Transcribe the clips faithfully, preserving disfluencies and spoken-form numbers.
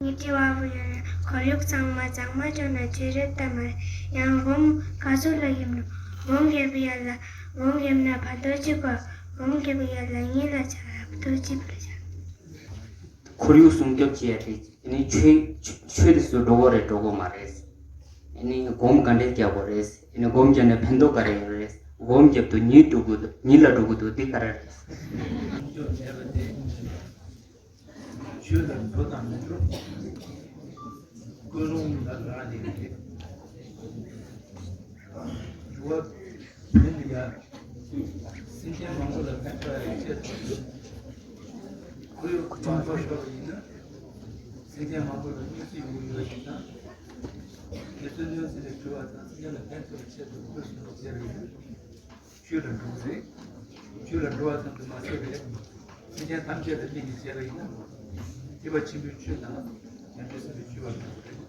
ཉིད་ཀྱི་དབང་པོ་ཡོད་ན་ཁོར་ཡུག་ཚང་མ་གཙང་མ་བྱུང་ན་ཆོས་རེད་དམ་མ་རེད། ཡང་སྒོམ་ག་ཚོད་ལ་ཡིན་ནོ། སྒོམ་རྒྱབ་པའི་ཡར་ལ་སྒོམ་རྒྱབ་ན་ཕན་ཐོགས་ཅི་དགོས། སྒོམ་རྒྱབ་པའི་ཡར་ལ་ཉིད་ལ་ཆ་ཕན་ཐོགས་ཅི་ཕར་ཆ། ཁོར་ཡུག་སྲུང་སྐྱོབ་བྱེད་ཡ་དེ་ནི་ཆོས་ཆོས་དེ་སུ་འགྲོ་གི་རེད་འགྲོ་གི་མ་རེད། ཨ་ནི་སྒོམ་ག་འདྲས་རྒྱག་དགོས་རེད། ཨ་ནི་སྒོམ་རྒྱབ་ནས་ཕན་ཐོགས་ག་རེ་ཡོད་རེད། སྒོམ་རྒྱབ་དུས་ཉིད་འགྲོ་གི་འདུག་ཉིད་ལ་འགྲོ་གི་འདུག་འདི་ག་རེ་རེད། ཆོས་ལ་འགྲོ་དང་མི་འགྲོ། ཀུན་སློང་ལ་རག་ལས་རེད། འགྲོ་བ་ཕན་ཡ། སེམས་ཅན་མང་པོ་ལ་ཕན་ཐོགས་ཡ་ཆེད་དུ། ཁོར་ཡུག་གཙང་པོ་ཤོར་བ་ཡིན་ན། སེམས་ཅན་མང་པོ་ལ་གནོད་འཚེ་ཡོང་གི་ཡོད་པ་ཞིག་དང་། དེ་ཚོ་གནོད་འཚེ་ལས་གྲོལ་བ་དང་སེམས་ཅན་ལ་ཕན་ཐོགས་པའི་ཆེད་དུ་ཁོར་ཡུག་སྲུང་སྐྱོབ་བྱས་པ་ཡིན་ན། ཆོས་ལ་འགྲོ་གི་རེད། ཆོས་ལ་འགྲོ་བ་ཙམ་དུ་མ་ཟད་པའི་སེམས་ཅན་ཐམས་ཅད་ལ་བརྟེན་ནས་བྱས་པ་ཡིན་ན། ཐེག་པ་ཆེན་པོའི་ཆོས་དང་། ཡང་འདྲེས་སུ་ཆོས་པ་འགྲོ་གི་རེད།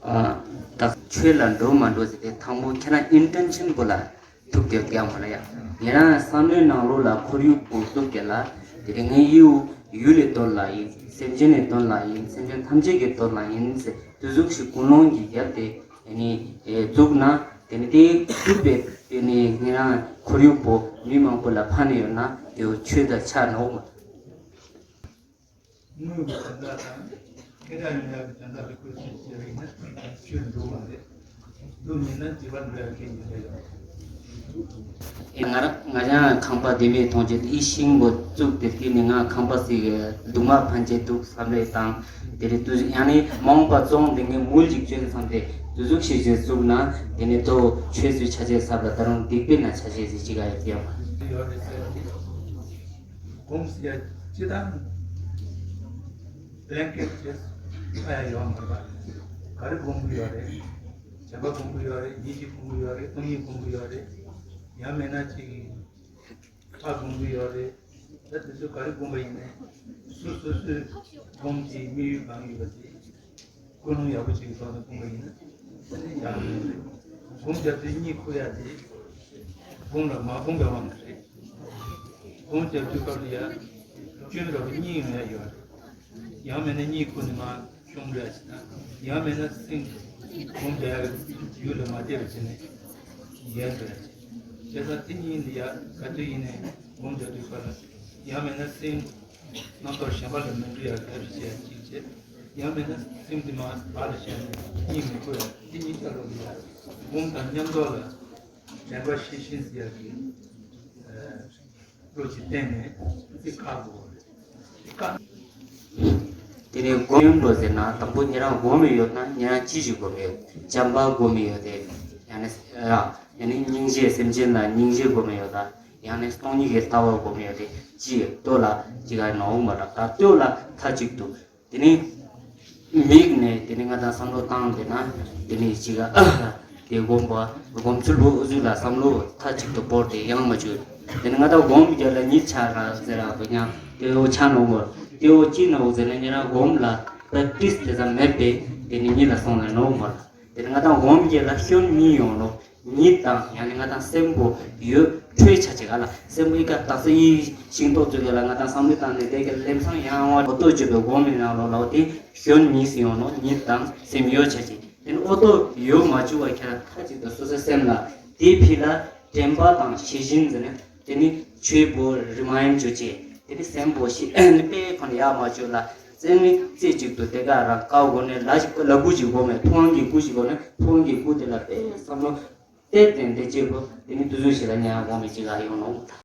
ཨ། ད་ཆོས་ལ་འགྲོ་མ་འགྲོ་ཟེར་ཏེ་དང་པོ་ཁྱེད་རང་ཨིན་ཊེན་ཤན་པོ་ལ་ཐུག་དེ་རྒྱག་མ་ལ་ཡ། ཉེ་རང་བསམ་བློའི་ནང་ལོགས་ལ་ཁོར་ཡུག་པོ་བཙུགས་དེ་ལ་དེ་རིང་ངའི་ཡུལ་ཡུལ་ལས་དོན་ལ་ཡིན། སེམས་ཅན་ལས་དོན་ལ་ཡིན། སེམས་ཅན་ཐམས་ཅད་ཀྱི་དོན་ལ་ཡིན་ཟེར་དུས་ཟུག་ཞིག་ཀུན་སློང་གིས་བརྒྱབ་སྟེ། ཨ་ནི་ཨེ་བཙུགས་ན། དེ་ནི་དེ་བཙུགས་པའི་ཨ་ནི་ཉེ་རང་ཁོར་ཡུག་པོ་མི་མང་པོ་ལ་ཕན་ནི་ཡོད་ན་དེ་ཆོས་དང་ཆ་ནོག་མ། དངོས་ཀྱི་དོན་དག་དང་། སྐད་གྲགས་ཡོང་ཡག་གི་དོན་དག་ལ་བཀོལ་ཚུལ་བྱས་པ་ཡིན་ན་ཆོས་འགྲོ་བ་རེད། དུ་མིན་ན་འགྱུར་བ་འགྲོ་ཡག་གི་ཉེན་ཁ་ཡོད། ཨེ་ང་ར་ང་རང་ཁང་པ་བདེ་མོའི་མཐོང་རྒྱུ་དེ་ཤིང་པོ་བཙུགས་དེ་དེ་ནི་ང་ཁང་པ་ཟིག་གི་གདུང་མ་ཕན་ཆད་འདུག་བསམ་རེད་དང་། དེ་རེད་དུས་ཡང་ནི་མ་འོངས་པ་བཙོང་དེ་ངས་མུལ་ཅིག་བཅོས་བསམ་སྟེ་དུས་ཟུག་ཤིག་བཅོས་བཙུགས་ན་དེ་ནི་དོ་ཆོས་སུ་ཆ་ཆེ་ཟབ་ལ་ད་རུང་སྡིག་པའི་ན་ཆ་ཆེ་ཟིག་ཅིག་ག་ཡོད་ཀྱི་ཡོད་མ་རེད། སྒོམ་ཟེར་ཡ་སྤྱི་དང་། བླན་ཀེ་ཅེས་ཨ་ཡ་ཡོད་མ་རེད་པ། ག་རེ་སྒོམ་གི་ཡོད་རེད། བྱམས་པ་སྒོམ་གི་ཡོད་རེད། ཡིད་ཆེས་སྒོམ་གི་ཡོད་རེད། སྟོང་ཉིད་སྒོམ་གི་ཡོད་རེད། ཡང་མེད་ན་ཅིག་ཕ་སྒོམ་གི་ཡོད་རེད། ད་དེ་ཚོ་ག་རེ་སྒོམ་པ་ཡིན་ནའི་སོ་སོ་སོའི་སྒོམ་གྱི་དམིགས་ཡུལ་གང་ཡོད་པ་དེ། ཀུན་སློང་ཡག་པོ་ཅིག་གི་ཐོག་ནས་སྒོམ་པ་ཡིན་ན་དེ་ནི་ཡག་པོ་ཡོད་རེད། སྒོམ་རྒྱབ་དུས་གཉིད་ཁུག་ཡ་དེ་སྒོམ་ལ་མ་སྒོམ་པའི་དབང་གིས་རེད། སྒོམ་རྒྱབ་དུས་སྐབས་ལ་ཡ་སྐྱོན་འདྲ་པོ་གཉིད་ཡོང་ཡ་ཡོད་རེད། ཡང་མིན་ན་གཉིད་ཁུག་ནས་མར་ཤོང་འགྲོ་ཡ་ཅིག་དང་། ཡང་མིན་ན་སེམས་སྒོམ་རྒྱག་ཡ་གི་ཡུལ་ལ་མ་བསྡད་པ་བྱས་ནས་ཡལ་འགྲོ་ཡ་ཅིག་བྱས་ཙང་དེ་གཉིས་འདི་ཡ་ག་དུས་ཡིན་ནའི་སྒོམ་རྒྱག་དུས་སྐབས་ལ་ཡང་མིན་ན་སེམས་རྣམ་རྟོག་གཞན་པ་ལ་མི་འགྲོ་ཡ་གི་ཐབས་ཤེས་བྱེད་ཡ་གཅིག་བྱས། ཡང་མིན་ན་སེམས་འདི་མར་བར་ལ་བཞག་ནས་གཉིད་མི་ཁུག་ཡ། དེ་གཉིས་ཆ་ལོ་ལ་ཡ་སྒོམ་དང་མཉམ་འཇོག་ལ་དྲན་པ་ཤེས་བཞིན་ཟེར་ཡ་གི་བློ་ཅིག་བསྟན་ནས་ཅིག་བཀག་དགོས་པ་རེད། དེ་ནས་སྒོམ་འགྲོ་ཟེར་ན་དང་པོ་ཉེ་རང་སྒོམ་ཡོད་ན་ཉེ་རང་ཅི་ཞིག་སྒོམ་ཡོད། བྱམས་པ་སྒོམ་ཡོད་དེ། ཡང་ན་ཡང་ན་སྙིང་རྗེ་སེམས་ཅན་ལ་སྙིང་རྗེ་སྒོམ་ཡོད་ད། ཡང་ན་སྟོང་ཉིད་ཀྱི་ལྟ་བ་སྒོམ་ཡོད་དེ་ཅི་ཡོད་ལྟོས་ལ་ཅི་ག་ནོག་མ་ར་ད་ལྟོས་ལ་མཐའ་གཅིག་ཏུ། དེ་ནི་མིག་ནས་དེ་ནི་ང་དང་བསམ་བློ་བཏང་དེ་ན་དེ་ནི་ཅི་ག་དེ་སྒོམ་པ་སྒོམ་ཚུལ་བོ་ཨུ་ཚུལ་ལ་བསམ་བློ་མཐའ་གཅིག་ཏུ་བོར་ཏེ་ཡང་མ་བཅུག་དེ་ནི་ང་དང་སྒོམ་རྒྱབ་ལ་གཉིད་ཆག་ར་ཟེར་ར་བ་ཉང་དེ་འོ་ཆ་ནོག་མོ་དེ་འོ་ཅི་ནོག་ཟེར་ན་ཉེ་རང་སྒོམ་ལ་པེག་ཊིས་དེ་ཙམ་མེད་པས་དེ་ནི་གཉིད་ལ་སོང་ལ་ནོག་མོ་ལ། དེ་ནི་ང་དང་སྒོམ་རྒྱབ་ལ་སྐྱོན་གཉིས་ཡོང་ནོག་གཉིད་དང་ཡང་ནི་ང་དང་སེམས་པོ་ཡོད་འཕྲོད་ཆ་ཅིག་ག་ལ་སེམས་པོ་ཡི་ག་དག་ས་ཡི་ཤིང་ཏོག་ཚོད་ག་ལ་ང་དང་བསམ་བློ་བཏང་ནས་དེ་ག་ལེམ་སང་ཡང་བ་འོ་ཏོ་བརྗོད་པའི་སྒོམ་མི་ནང་ལོག་ལ་འོ་དེ་སྐྱོན་གཉིས་སུ་ཡོང་ནོག་གཉིད་དང་སེམས་ཡོད་ཆ་ཅིག་དེ་ནི་འོ་ཏོ་ཡོད་མ་བཅུག་པ་ཁྱེད་རང་མཐའ་གཅིག་ཏུ་སོ་སོའི་སེམས་ལ་དེ་ཕི་ལ་དྲན་པ་དང་ཤེས་བཞིན་ཟེར་ནས། དེ་ནི་ཆོས་པོ་རི་མ་ཡིན་བཅོ་ཅེས། དེ་ནི་སེམས་པོ་ཤི་ནི་པའི་ཁོ་ན་ཡག་མ་བཅོ་ལ། རྩེ་ནི་རྩེ་གཅིག་ཏུ་དེ་ག་རང་ཀ་བོ་ནི་ལ་ཞིག་ལ་གུ་ཅིག་བོ་མེད་ཐུང་གི་གུ་ཅིག་བོ་ནི་ཐུང་གི་གུ་དེ་ལ་པའི་བསམ་བློ་གཏད་དེ་འདི་གཅིག་པོ་དེ་ནི་དུ་ཟུ་ཞིག་ལ་ཉ་བོ་མེད་ཅིག་ལ་ཡོང་ནོ།